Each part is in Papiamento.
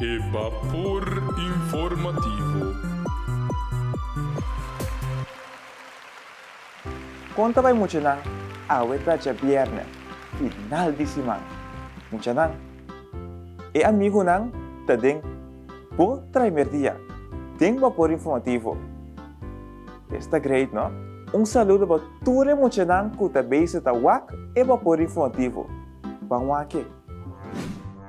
E bapor informativo. Kon ta bai muchanan? Awe ta djabièrnè, final di siman. Muchanan, e amigunan ta den bo traimerdia den bapor informativo. Esta great, no? Un saludo pa tur e muchanan ku ta bezig ta wak e bapor informativo. Ban wak-e.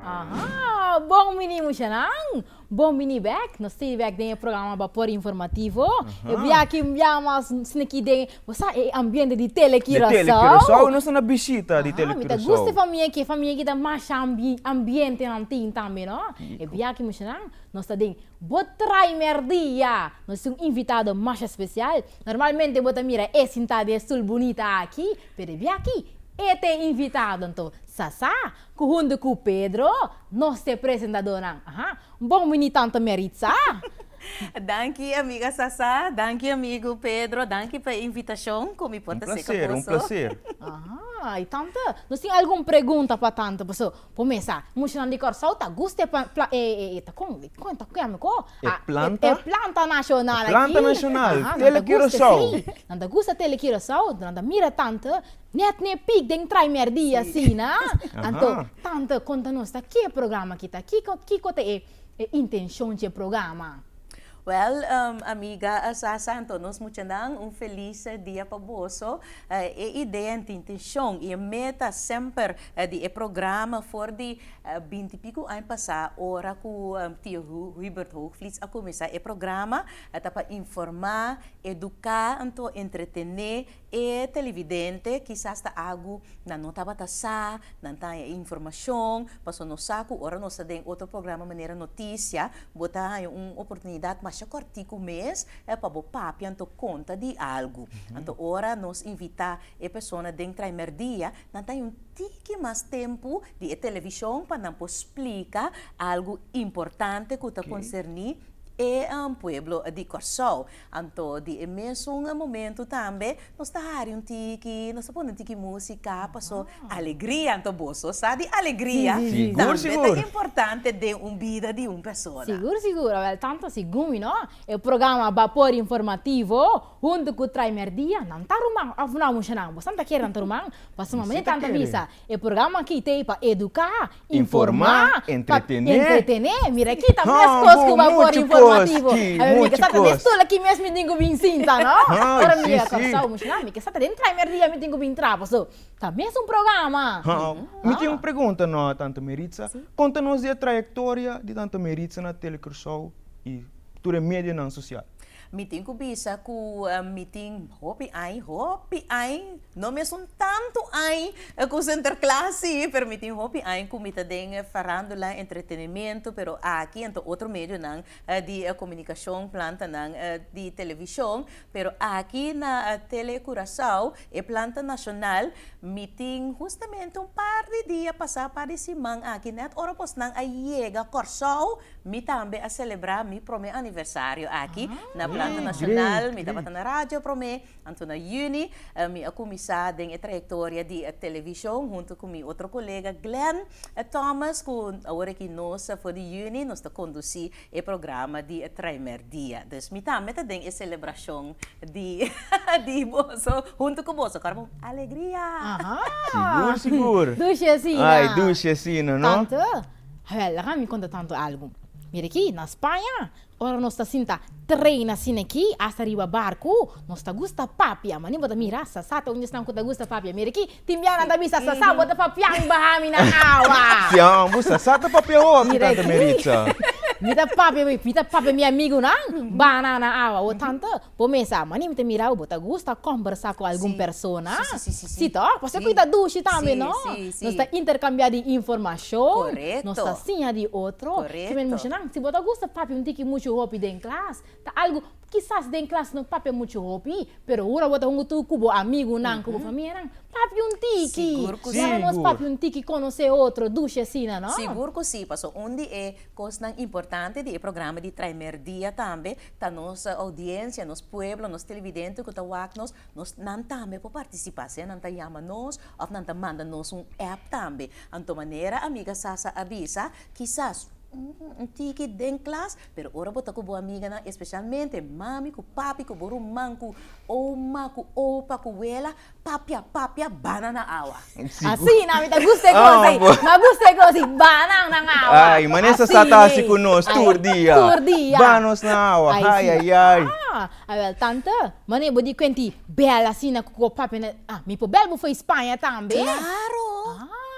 Aha, bon bini muchanan, bon bini bek, nos tin bek den e programa Bapor Informativo. E bia aki un bia mas sniki den, bo sa e ambiente di Tele Di Tele Curaçao. Curaçao, nos ta na bishita di Aha, Tele mi ta Curaçao. gusta e famia aki, e famia aki ta masha ambiente nan tin tambe no. E bia aki muchanan, nos ta den Bo Trai Merdia, nos tin un invitado masha special. Normalmente bo ta mira e sinta den e stoel bunita aki, pero e bia aki e ta e invitado, anto Sasá ku huntu ku Pedro nos ta e presentadónan. Aha, bon bini Tante Meritza. Danki amiga Sasá, danki amigu Pedro, danki pa e invitashon ku mi por Un ta seka placer, un boso. placer. Aha, i Tante, nos tin algun pregunta pa Tante, paso Kumesa, muchanan di Kòrsou ta gusta e pla e e e ta kon kon ta kua mi ko? E planta? E planta nashonal E planta aki. nashonal, Aha, nan Tele ta gusta Curaçao. esei. Nan ta gusta Tele Curaçao, nan ta mira tante nèt n'e pik den Traimerdia asina. Anto, tante konta nos ta ke programa ki ta, kiko kiko ta e e intenshon dje programa? Wèl, amiga Sasa, anto nos muchanan un felis dia pa boso. E idea en intenshon i e meta semper di e programa for di binti piku aña pasá ora ku Tio Hubert Hoogvliet a kuminsá e programa ta pa informá, eduká anto entretené E televidente kisas ta algu nan no tabata sa, nan ta haña e informashon, pasobra nos sa ku ora nos ta den otro programa manera notisia, bo ta haña un oportunidat masha kòrtiku mes pa bo papia anto konta di algu. Anto ora nos invitá e persona den Traimerdia, nan ta haña un tiki mas tempu di e televishon pa nan por splika algu importante ku ta konserní e pueblo di Kòrsou. Anto di e mesun momento tambe nos ta hari un tiki, nos ta pone un tiki musica paso alegria, anto boso sa di alegria Sigur, tambe ta sigur. importante den un bida di un persona. Sigur, sigur. Awel, tanto segun mi no, e programa Bapor Informativo hunto cu Traimerdia nan ta ruman of no muchanan? Boso ta kere nan ta ruman? Pasobra Mi mi si ta tanta kere. bisa e programa aki ta ei pa educa, Informá, informá, pa entretené. entretené. Mira aki ta Ha, meskos ku bo, bapor muchu kos informativo. ki, A ver, mi ke muchu sa ta den kos. stoel aki mes mi tin ku bin sinta, no? Ha, Ora mi si, yega si. Kòrsou, muchanan, mi ke sa ta den Traimerdia mi tin ku bin traha, paso ta mes un programa. Ha, mi tin un pregunta no, Tante Meritza. Konta nos di e trayektoria di Tante Meritza na Tele Kòrsou i tur e medionan sosial. Mi tin ku bisa ku mi tin hopi añ, hopi añ, no mesun tantu añ ku Sinterklaas sí, pero mi tin hopi añ ku mi ta den farándula, entretenimiento, pero aki anto otro medionan di komunikashon, plantanan di televishon, pero aki na Tele Curaçao, e planta nashonal, mi tin hustamente un par di dia pasá, par di siman aki, nèt ora bosnan a yega Kòrsou, Mi tambe a selebrá mi promé aniversario aki na Planta Nashonal. Mi tabata na radio promé, anto na yüni mi a kuminsá den e trayektoria di televishon huntu ku mi otro kolega Glenn Thomas ku awor aki nos for di yüni nos ta kondusí e programa di Traimerdia. Dus mi tambe ta den e selebrashon di di boso huntu ku boso. Kòrda bo alegria! Sigur sigur! Dushi asina! Ai dushi asina no? Tante. Awel, laga mi konta tantu algu. Mira aki, na Spaña, ora nos ta sinta trein asina aki, asta riba barku, nos ta gusta papia. Mane bo ta mira, Sasá ta un di esnan ku ta gusta papia. Mira aki, tin bia nan ta bisa, Sasá, bo ta papian baha mi na awa. Si ambu, Sasá ta papia hopi, Mira Tante aki, Meritza. mi ta papia, mi ta papia mi amigunan, baha nan na awa. O tante, Bo mesa, mane mi ta mira bo, bo ta gusta kombersá ku algun persona? Sí tòg? Pasobra ku ta dushi tambe, no? Nos ta interkambiá di informashon, nos ta siña di otro. Kimen mushanan, si bo ta gusta papia un tiki muchu hopi den klas, ta algu, kisas den klas no papia muchu hopi, pero ora bo ta hunga tur ku bo amigunan, ku bo famianan, papia un tiki. Laga nos papia un tiki, konosé otro, dushi asina, no? Sigur ku sí, pasobra un di e kosnan importante di e programa di Traimerdia tambe Ta nos audiencia, nos pueblo, nos televidente cu ta wak nos, nos nan tambe por participa, sea nan ta yama nos of nan ta manda nos un app tambe. Anto manera amiga Sasa a bisa, kisas. Un tiki den klas, pero ora bo ta ku bo amiganan, espesialmente mami ku papi ku bo ruman ku oma ku opa ku wela, papia papia bana na awa. Asina mi ta gusta e kos ei. Mi a gusta e kos ei, bana na awa. Ai, manera sa ta hasi ku nos tur dia. Tur dia. Banos na awa, ai ai ai. Ah, awel tante, manera bo di kuenti bel asina ku bo papia na, ah, mi por bel bo for Spaña tambe. Claro.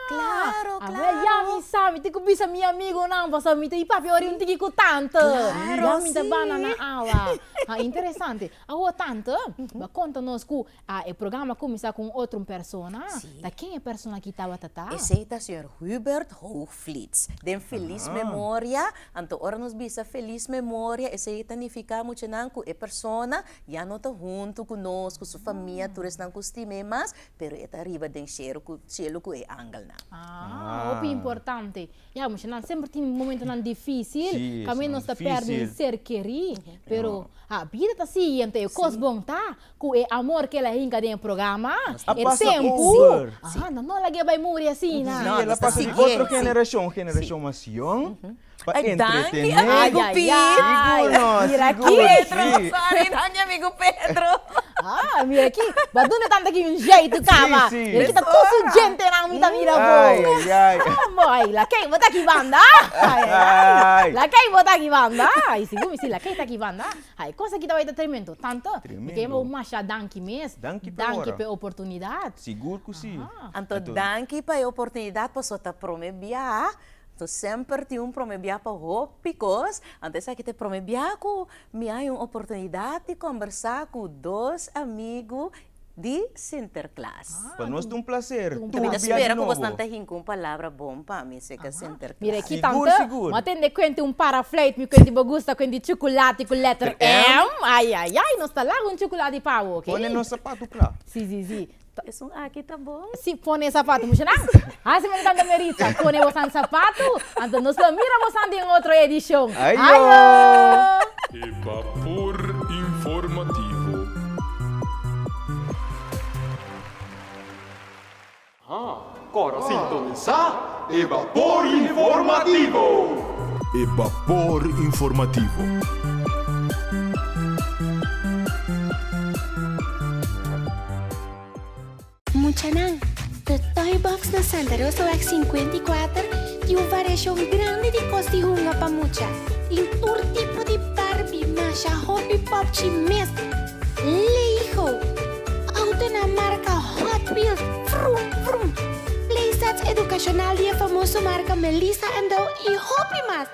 Claro, Ah, claro. Awel ya mi sa, mi tin ku bisa mi amigonan pasobra mi ta i papia ora un tiki ku tante. Claro, Ya mi ta si. bana na awa. Ah, interesante. Awor tante, bo a konta nos ku ah e programa a kuminsá ku un otro persona. Si. Ta ken e persona aki tabata ta? Esei ta señor Hubert Hoogvliet. Den felis memoria, anto ora nos bisa felis memoria, esei ta nifiká muchanan ku e persona ya no ta huntu ku nos, ku su famia, tur esnan ku stim'é mas, Pero e ta riba den shero ku shelu ku e angelnan. Ah, hopi importante. Ya, muchanan semper tin momentonan difícil, Sí, kaminda nos ta pèrdè un difícil. ser kerí. Pero, ah, bida ta sigui, anto e kos bon ta ku e amor ku el a hinka den e programa, A e pasa tempu, over. aha, nan no lag'é bai muri asina. Sí, No, el a nos ta pasa di siguié, otro sí. generashon, un generashon mas yòn, pa Ay, danki, entretené. amigo Ay, ay, Pete. ay. Sigur no, Mira sigur, aki. Pedro, sí. sorry, danki amigo Pedro. Ah, mira aki, bo a duna tanta aki un jeito caba. Sí, sí. Mira aki ta tur su gentenan mi ta mira bo. Ay, ay, ay. Amo, ay, la kei bo ta aki banda. Ay, ay, ay. Ay. La kei bo ta aki banda. Ay, sigur mi si la kei ta aki banda. Ay, cos aki ta bai ta tremendo. Tanta, mi ke Tremendo. yama bo masha danki mes. Danki p'e Danki ora. p'e oportunidad. Sigur cu si. Anto danki pa e oportunidad pasobra ta prome bia Anto semper tin un prome bia pa hopi kos, anto esaki ta e prome bia ku mi hay un oportunidat di kombersá ku dos amigu di Sinterklaas. Pa nos ta un plaser, tur Mi bia ta di spera ku nobo. bosnan ta hinka un palabra bon pa mi aserka Sinterklaas. Mira aki Sigur, tante, sigur. mi a tende kuenti un parafleit, mi kuenti bo gusta kuenti chukulati ku letter M. Ai, ai, ai, nos ta laga un chukulati pa bo, oke? Pone nos sapatu kla. Si, si, si. Esun aki ta bon. Si pone sapato muchanan. Hasi mester tanta Meritza pone bosan sapato anto nos lo mira bosan den otro edishon. Ayo! Ayo! E bapor informativo. Kòrda sintonisá e Bapor Informativo! E Bapor Informativo. Muchanan, The Toy Box na Santa Rosaweg 54 tin un variashon grandi di kos di hunga pa mucha. Tin tur tipo di Barbie, masha hopi popchi mes, Lego, autonan marka Hot Wheels, vrum vrum, playsets edukashonal di e famoso marka Melissa and Doug i hopi mas!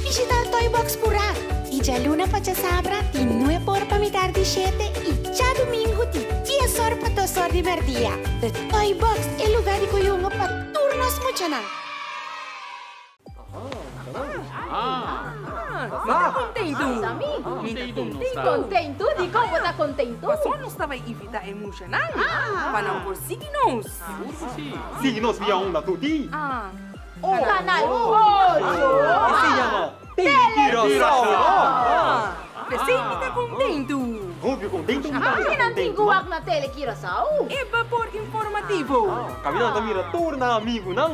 Bishita Toy Box purá di djaluna pa djasabra di nuebe or pa mitar di shete i djadumingu di dies or pa dos or di merdia. The Toy Box, e lugá di koyungo pa tur nos muchanan! Mi ta kontentu. Mi ta kontentu. Kontentu? Dikon bo ta kontentu? Pasobra nos ta bai invitá e mushanan pa nan por sigui nos. Sigui nos via onda tuti. Kanal ocho. Esei yama Telecuraçao. P'esei mi ta kontentu. Hopi kontentu mi ta. Ki nan tin ku wak na Telecuraçao? E bapor informativo. Kaminda nan ta mira tur nan amigunan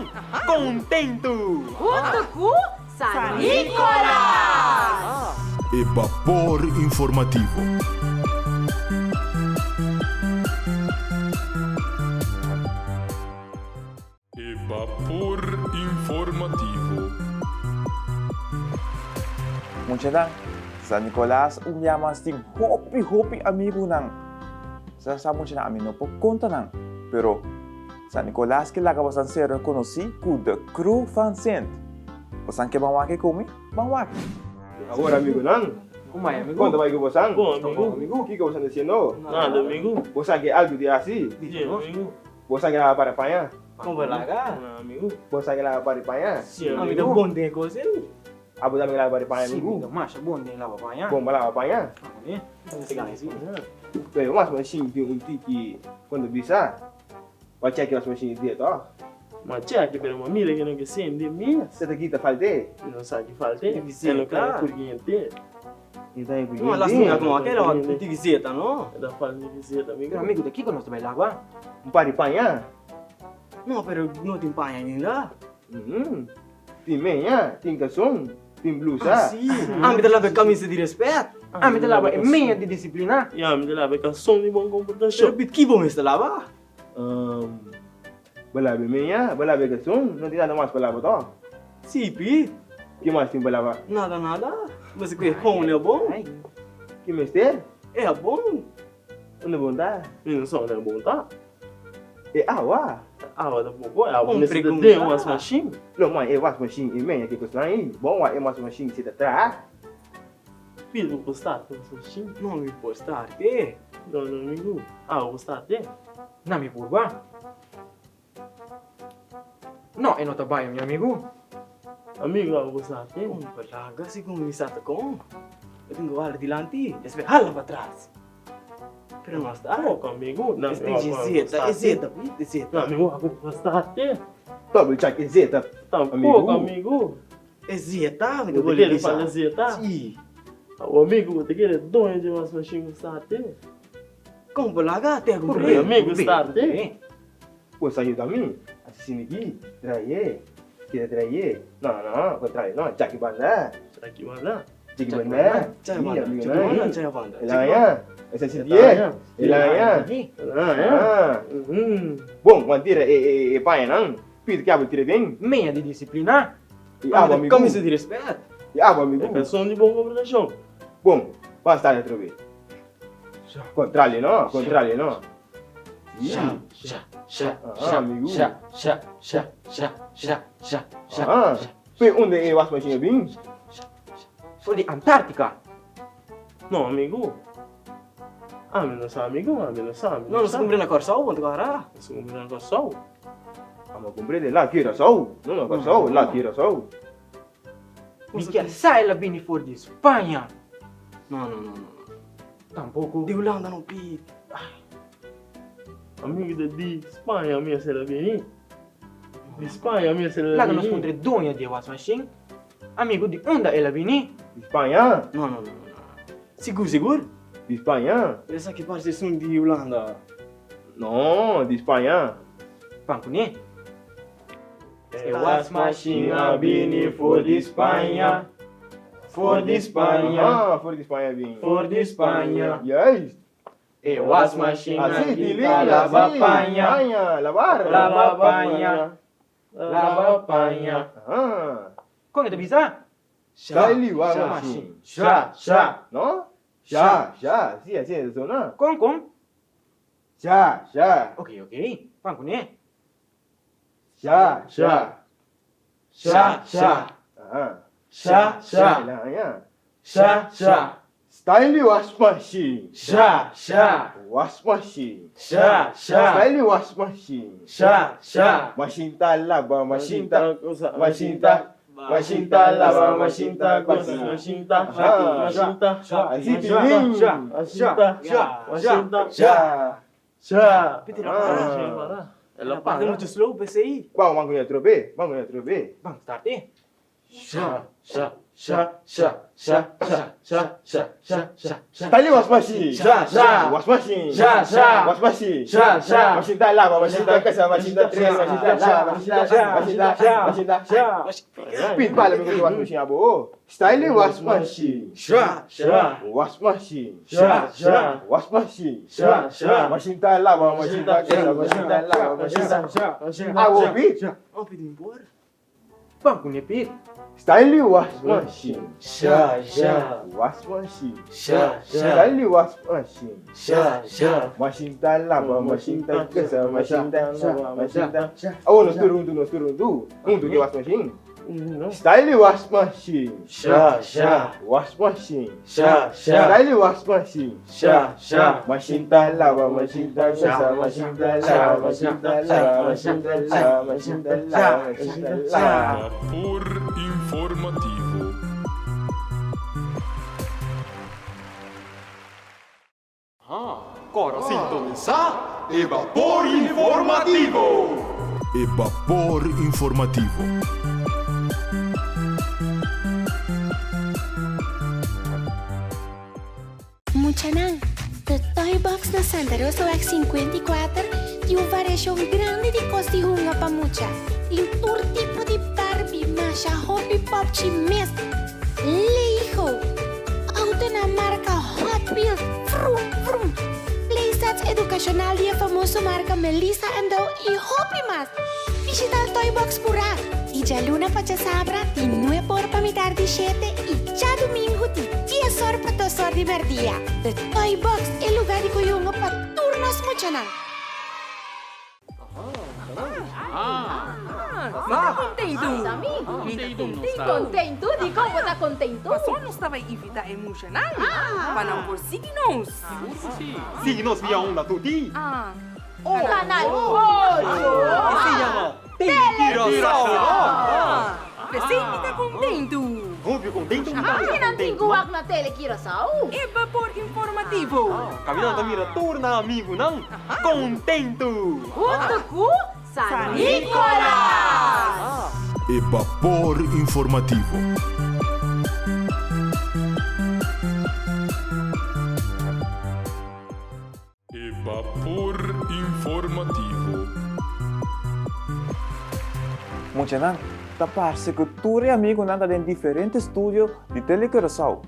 kontentu. Huntu ku San Nicolas! E bapor informativo. E bapor informativo. Muchanan, San Nicolas un bia mas tin hopi hopi amigunan. Sa sa muchanan ami no por konta nan, pero San Nicolas ke laga bosan ser rekonosí ku de Crew van Sint. Bosan ke ban wak ku mi? Ban wak! Awor amigunan, kon ta bai ku bosan? Kiko bosan ta hasiendo? Bosan ke algu di hasi? Bo sa ke laba para paña? Kon bo laga? No, amigu. Bo sa ke laba para paña? Si, amigu. Ami ta bon den e kos ei. Abo tambe ke laba para paña, amigu? Si, mi ta masha bon den laba paña. Bon pa laba paña? Abo ne. Mi ta gana si. Pero mas mashin tin un tiki kon ta bisa. Bo a cheki mas mashin di dia tòg? Mi a cheki, pero mi a mira ke no ke sende mes. Sa ta kita falt'é? Mi no sa ki falt'é. E no kaya kurgente. No, lastima ku no keda un tiki zeta no. E ta falta un tiki zeta amigo. Pero amigo ta kiko nos ta bai lagua? Un par di paña. No pero no tin paña ainda. Tin meña, tin kalson, tin blusa. Ah, sí. Ami ta laba e kamisa di respet. Ami ta laba e meña di disiplina. I ami ta laba e kalson di bon komportashon. Pero Pit, ki bo mester laba? Bo laba e meña, bo laba e kalson, no tin nada mas pa laba tòg? Sí, Pit. Ki mas tin pa laba? Nada, nada. Mester ku e hon e bon. Ki mester? E habon. Unda bon ta? Mi no sa unda e bon ta. E awa. E awa ta poko. E awa mester ta den was machine. Lo man e was machine e meña ke kosnan ei. Bon wa e was machine si ta traha. Pidi bo por start e was machine. No mi por start e. No no amigu. Awa por start e. Na mi purba. No e no ta bai mi amigu. Amigu abo ku sa te. Un palaga si ku mi sa ta kon. Mi tin ku hala dilanti despues hala patras. Pero no sta. Poko amigu. Na mi wak ku zeta e zeta e zeta. Na mi wak ku sta te. Double check e zeta amigu. Tampoco amigu. E zeta mi ta bolbe bisa. Bo ta kere fala zeta? Si. Abo amigu bo ta kere doño di mas mashin ku sta te. Kon bo laga te ku amigu sta te. Bo sa yuda mi? Asesino ki, traye, keda traye. No, no, kontrario no, Jackie banda. Jackie banda. Jackie banda. Jackie banda, Jackie banda, Jackie banda. El aña, esa si die. El aña. Ah. Bon, wan tira e e e paña nan. Pidi ki abo tira den. Meña di disiplina. I abo amigu. Camisa di respet. I abo amigu. E person di bon komportashon. Bon, ban start atrobe. Kontrali no, kontrali no. Sha, sha, sha, sha, sha, sha, sha, sha, sha, sha, sha. Ah, pe unda e wasmachine a bin? For di Antarctica. No, amigu. Ami no sa, amigu, ami no sa. No, nos a kumpra na Kòrsou, bo no ta kòrda? Nos a kumpra na Kòrsou. Ami a kumpra den la Curaçao. No na Kòrsou, la Curaçao. Mi kier sa el a bini for di Spaña. No, no, no, no. Tampoco. Di Hulanda no pidi. Amigo ta di Spaña mi a ser a bini. Di Spaña mi a ser a bini. Laga nos puntra e doño di e wasmashin. Amigo di unda el a bini? Di Spaña. No, no, no, no. Sigur, sigur? Di Spaña. Esaki parse esun di Hulanda. No, di Spaña. Pan kuné. E wasmashin a bini for di Spaña, for di Spaña. Ah, for di Spaña bini. For di Spaña. Juist. E wasmashin Así, aki tilín, ta laba así. paña. Paña, labar. Laba paña, laba paña. Ah. Kon e ta bisa? Style wasmashin. Sha, sha. No? Sha, sha. Sí, así e ta sona. Kon, kon? Sha, sha. Ok, ok. Pan kuné. Sha, sha. Sha, sha. Aha. Sha, sha. El a haña. Sha, sha. Style wasmashin. Sha, sha. Wasmashin. Sha, sha. Style wasmashin. Sha, sha. Mashin ta laba, mashin ta, mashin ta, mashin ta laba, mashin ta gosa, mashin ta, mashin ta, Así tilín. mashin ta, mashin ta, Sha. Sha. Piti la para. El a para mucho slow p'esei. Ban ban ku e atrobe, ban ku e atrobe. Ban start e. Sha, sha, sha, sha, sha, sha, sha, sha, sha, sha, sha. Tali wasmashin. Sha, sha. Wasmashin. Sha, sha. Wasmashin. Sha, sha. Mashin ta laba, mashin ta kasa, mashin ta tres, mashin ta sha, mashin ta sha, mashin ta, mashin ta, Sha. Pit pala mi ku wasmashin abo. Style wasmashin. Sha, sha. Wasmashin. Sha, sha. Wasmashin. Sha, sha. Mashin ta laba, mashin ta kasa, mashin ta laba, mashin ta. Sha, Awo pit. Oh, pit mi por. Ban kuné Pit. Style wasmashin. Sha, sha. Wasmashin. Sha, sha. Style wasmashin. Sha, sha. Mashin ta laba, mashin ta kasa, mashin ta, mashin ta. Awo nos tur huntu, nos tur huntu. Huntu ke wasmashin. Style wasmashin. Sha, sha. Wasmashin. Sha, sha. Style wasmashin. Sha, sha. Mashin ta laba, mashin ta kasa, mashin ta laba, mashin ta laba, mashin ta laba, mashin ta laba, mashin ta laba. Vapor informativo. Kòrda sintonisá e Bapor Informativo! E Bapor Informativo. Muchanan, The Toy Box na Santa Rosaweg 54 tin un variashon grandi di kos di hunga pa mucha. Tin tur tipo di Barbie, masha. pòpchi mes, Lego, outonan marka Hot Wheels, vrum vrum, playsets edukashonal di e famoso marka Melissa and Doug i hopi mas! Bishita Toybox purá di djaluna pa djasabra di nuebe or pa mitar di shete i djadumingu di dies or pa dos or di mèrdia. The Toybox, e lugá di koyunga pa tur nos muchanan! Mi ta kontentu. Mi ta kontentu. Kontentu? Dikon bo ta kontentu? Pasobra nos ta bai invitá e muchanan pa nan por sigui nos. Sigui nos via unda tuti. Kanal ocho. Esei yama Telecuraçao. P'esei mi ta kontentu. Hopi kontentu mi ta. Kinan tin ku wak na Telecuraçao? E bapor informativo. Kaminda ta mira tur nan amigunan kontentu. Huntu ku San Nicolas! E bapor informativo. E bapor informativo. Muchanan ta parse ku tur e amigunan ta den diferente studio di Tele Curaçao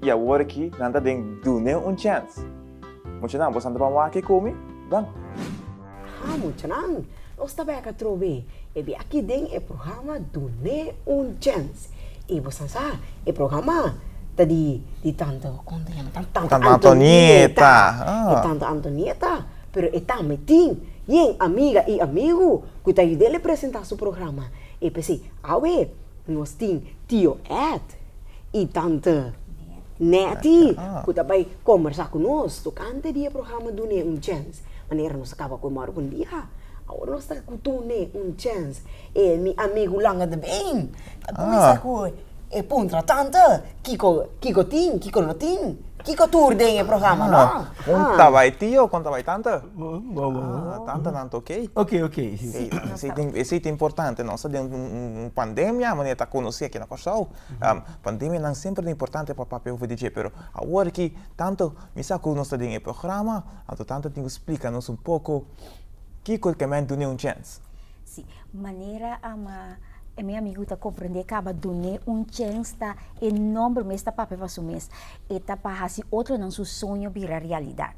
i awor aki nan ta den Dun'é un Chèns. Muchanan, boso ta ban wak ku mi? Ban! Ha, muchanan, nos ta bek atrobe e bia aki den e programa Dun'é un Chèns. I boso sa, e programa ta di di tante, kon ta yama? Tante Antonieta. E tante Antonieta, pero e tambe tin yen amiga i amigu ku ta yud'é presentá su programa. E p'esei awe nos tin tio Ed i tante Netty ku ta bai kombersá ku nos tokante di e programa Dun'é un Chèns. Manera nos a kaba ku e mòrdu un dia, awor nos ta ku Dun'é un Chèns. E mi amigu Lange de Been ta kuminsá ku e puntra tante kiko kiko tin, kiko no tin, kiko tur den e programa, no? Kon ta bai tio, kon ta bai tante? Bon, bon, bon. Tantenan ta oké? Oké, oké, si. Esei ta importante, nos ta den un pandemia, manera ta konosí aki na Kòrsou. Pandemianan semper ta importante pa papia over di dje, pero awor aki tantu mi sa ku nos ta den e programa, anto tante tin ku splika nos un poko kiko ke men dun'é un chèns. Si, manera ama e mi amigu ta komprendé kaba dun'é un chèns ta e nòmber mes ta papia pa su mes. E ta pa hasi otronan su soño bira realidat.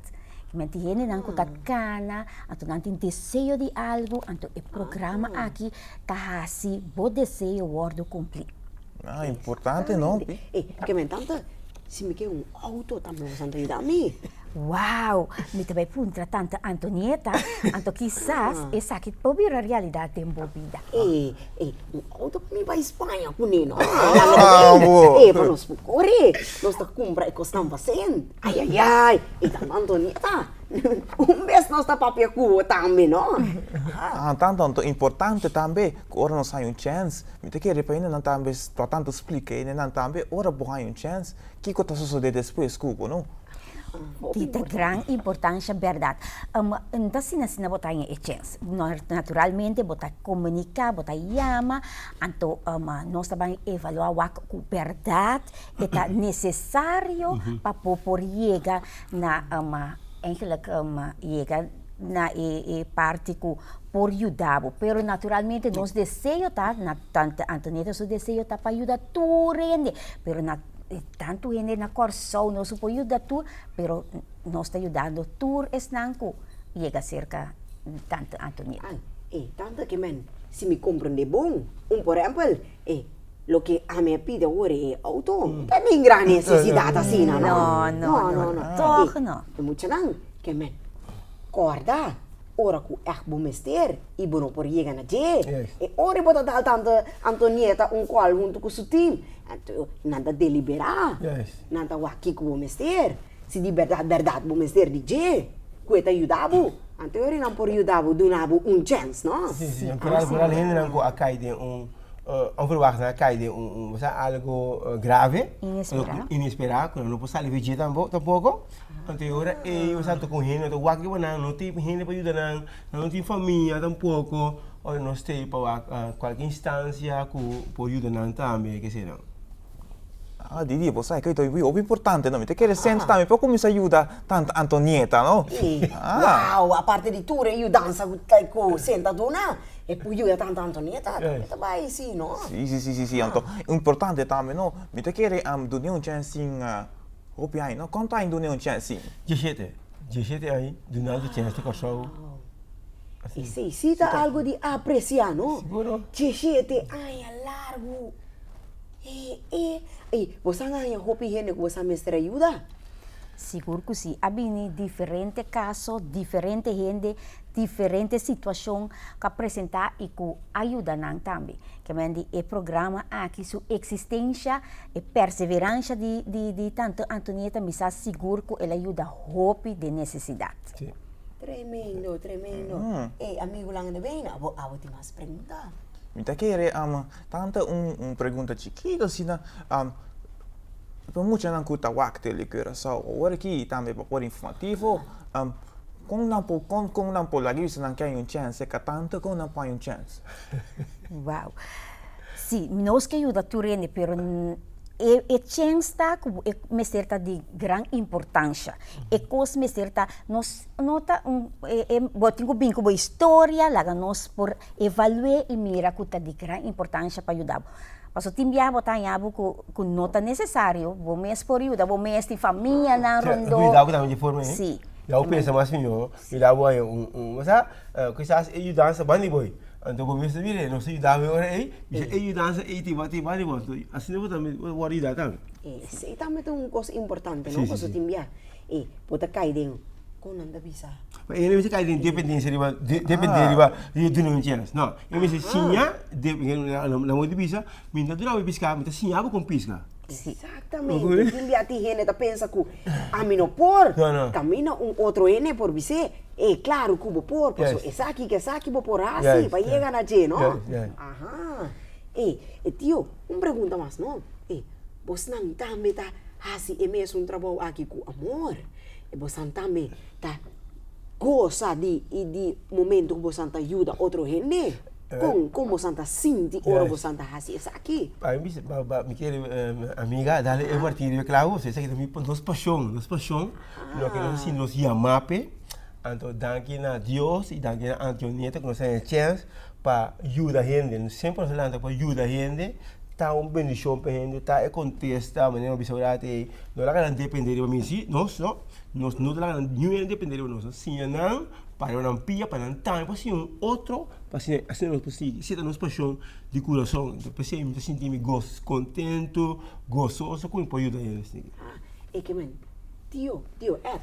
Men tin hendenan ku ta kana, anto nan tin deseo di algu, anto e programa aki ta hasi bo deseo wòrdu kumplí. Ah, importante no? E, ke men tante, si mi ke un auto tambe boso ta yuda mi. Wow! Mi ta bai puntra tante Antonieta, anto kisas esaki por bira realidat den bo bida. E, e, un auto pa mi bai Spaña kuné no. Ah, bo. E, pa nos por kore, nos ta kumpra e kosnan pa sent. Ai, ai, ai, e tante Antonieta, un bes nos ta papia ku bo tambe no. Ah, tante, anto importante tambe ku ora nos haña un chèns, mi ta kere pa hendenan tambe pa tantu splika hendenan tambe ora bo haña un chèns, kiko ta sosodé despues ku bo no. Di ta gran importansha bèrdat. N ta asina asina bo ta haña e chèns. Naturalmente bo ta komuniká, bo ta yama, anto nos ta ban evaluá wak ku bèrdat e ta nesesario pa bo por yega na eigenlijk yega na e parti ku por yuda bo. Pero naturalmente nos deseo ta, na tante Antonieta su deseo ta pa yuda tur hende, pero na tantu hende na Kòrsou nos no por yuda tur, pero nos ta yudando tur esnan ku yega serka tante Antonieta. E tante ke men, si mi komprende bon, un por ehèmpel, e loke ami a pidi awor e outo, no ta den gran nesesidat asina no. No, no, no, tòg no. E muchanan ke men kòrda ora ku ègt bo mester i bo no por yega na dje, e ora bo ta dal tante Antonieta un kòl huntu ku su tim, Anto nan ta deliberá, nan ta wak kiko bo mester, si di bèrdat bèrdat bo mester di dje ku e ta yuda bo, anto e ora nan por yuda bo duna bo un chèns, no? Sí, sí, foral foral hendenan ku a kai den un onverwachts nan a kai den un un sa algo grave, Inesperá. inesperá ku nan no por sali for dje tampoko, anto e ora ei bo sa ku hende ta wak riba nan, no tin hende pa yuda nan, nan no tin famia tampoko. Ora nos ta pa wak kualke instansia ku por yuda nan tambe ke sena. Ah, Didi, bo sa ku ta hopi importante, no? Mi ta kere sent tambe pa kuminsá yuda tanta Antonieta, no? Sí. Wow, aparte di tur e yudansa ku ta ku Sent a duna, e por yuda tanta Antonieta tambe ta bai, sí, no? Sí, sí, sí, sí, sí. Anto, importante tambe, no? Mi ta kere dun'é un chèns sin hopi aña, no? Kuantu aña dun'é un chèns sin? Dieshete. Dieshete aña dunando chèns di Kòrsou. Esei sí ta algu di apresiá, no? Dieshete aña largu. E, e, ei, boso a haña hopi hende ku boso a mester a yuda? Sigur ku sí. A bini diferente kaso, diferente hende, diferente situashon ku a presentá i ku a yuda nan tambe. Ke men di e programa aki su eksistensha, e perseveransha di di di Tante Antonieta mi sa sigur ku el a yuda hopi den nesesidat. Sí. Tremendo, tremendo. Ei, amigu Lange de Been, abo abo tin mas pregunta? Mi ta kere Tanta un un pregunta chikito asina, pa muchanan ku ta wak Tele Curaçao awor aki tambe pa por informativo, kon nan por kon kon nan por laga bisa nan ke hay un chèns e ka tanta kon nan por hay un chèns? Wou, si nos ke yuda tur hende pero e e chèns ta ku e mester ta di gran importansha, e kos mester ta nos no ta un e e bo tin ku bin ku bo historia laga nos por Evalu'é i mira ku ta di gran importansha pa yuda bo. Pasobra tin biaha bo ta haña bo ku ku no ta nesesario, bo mes por yuda bo mes, tin famianan rondó. Cuidado ku tambe di forma ei. Sí. Ya bo pensa mas mihó, yuda bo haña un un osea kisas e yudansa ban di bo ei. Anto bo mes ta mira nos ta yuda bo e ora ei, bisa e yudansa ei tin tin ban di bo. Anto asina bo tambe bo wòrdu yuda tambe. Esei tambe ta un kos importante no, pasobra tin biaha E bo ta kai den kon nan ta bisa. Ma e no mester kai den dependensia riba depende riba di duna un chèns no e mester siña na modo di bisa mi no ta duna bo piska mi ta siña bo kon piska. Exactamente tin bia tin hende ta pensa ku ami no por kaminda un otro hende por bis'é e klaru ku bo por pasobra esaki ku esaki bo por hasi pa yega na dje no aha e tio un pregunta mas no e. Bosnan tambe ta hasi e mesun trabou aki ku amor. E bosnan tambe ta gosa di i di momento ku bosnan ta yuda otro hende. Kon kon bosnan ta sinti ora bosnan ta hasi esaki? Pa mi bisa, mi kere amiga dale e martirio e klabu, esaki ta mi nos pashon, nos pashon, loke nos a sinti nos yama p'e. Anto danki na Dios i danki na Antioneta ku nos a haña chèns pa yuda hende. Nos semper nos a lanta pa yuda hende, ta un bendishon pa hende, ta e kontesta, manera mi a bisa ora ati ei, no laga nan depende riba mi, si, nos no, nos no ta laga nan niun hende depende riba nos, nos siña nan para riba nan pia, pa nan tambe por siña un otro, pa asina, asina nos por sigui, esei ta nos pashon di kurason, p'esei mi ta sinti mi gos, kontentu, gososo ku mi por yuda hende asina. E ke men, tio, tio Ed,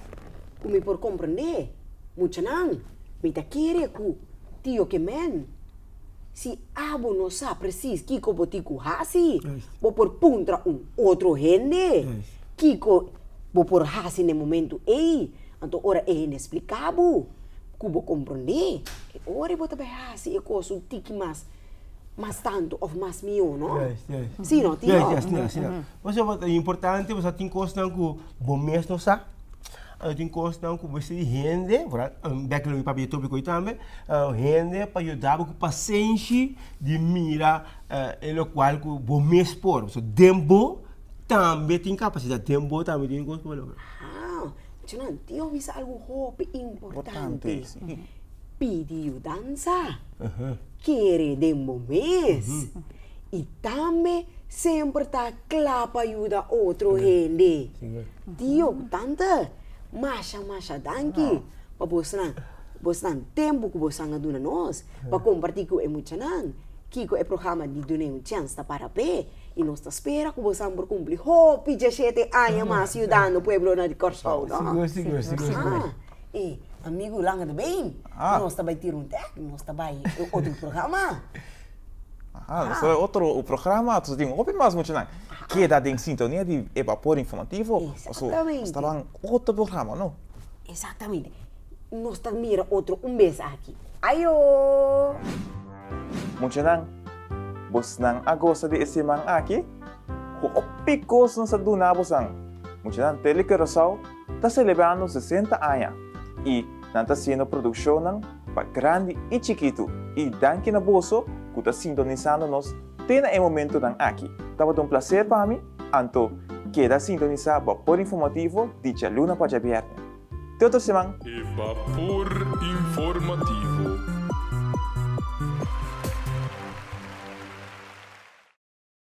ku mi por komprendé, muchanan, mi ta kere ku tio ke men. Si abo no sa presis kiko bo tin ku hasi, bo por puntra un otro hende kiko bo por hasi na e momentu ei. Anto ora e hende splika bo ku bo komprondé, e ora bo ta bai hasi e kos un tiki mas mas tantu òf mas mihó, no? Sí no, tio? Asina, asina. Pasobra ta importante pasobra tin kosnan ku bo mes no sa. Anto tin kosnan ku mester di hende, vooral bek lo mi papia di topiko ei tambe, hende pa yuda bo ku pasenshi di mira e lokual ku bo mes por. So den bo tambe tin kapasidat, den bo tambe tin kos ku bo logra. Ah, Djonan, Dios bisa algu hopi importante. Pidi yudansa, kere den bo mes i tambe semper ta kla pa yuda otro hende. Tio ku tante, masha masha danki pa bosnan bosnan tempu ku bosan a duna nos pa kompartí ku e muchanan kiko e programa di Dun'é un Chèns ta para p'e i nos ta spera ku bosan por kumpli hopi djeshete aña mas yudando pueblonan di Kòrsou, no? Sigur, sigur, sigur, sigur. E amigu Lange de Been, nos ta bai tira un tèk, nos ta bai e otro programa. Aha, nos ta bai otro programa, entonces tin hopi mas muchanan. Keda den sintonia di e Bapor Informativo, pasobra nos ta ban otro programa, no? Exactamente. Nos ta mira otro un bes aki. Ayo! Muchanan, bosnan a gosa di e siman aki? Hopi kos nos a duna bosan. Muchanan, Tele Curaçao ta selebrando 60 aña i nan ta hasiendo produkshonnan pa grandi i chikitu i danki na boso ku ta sintonisando nos te na e momentunan aki. Tabata un plaser pa mi. Anto, keda sintonisá Bapor Informativo di djaluna pa djabièrnè. Te otro siman! E Bapor Informativo.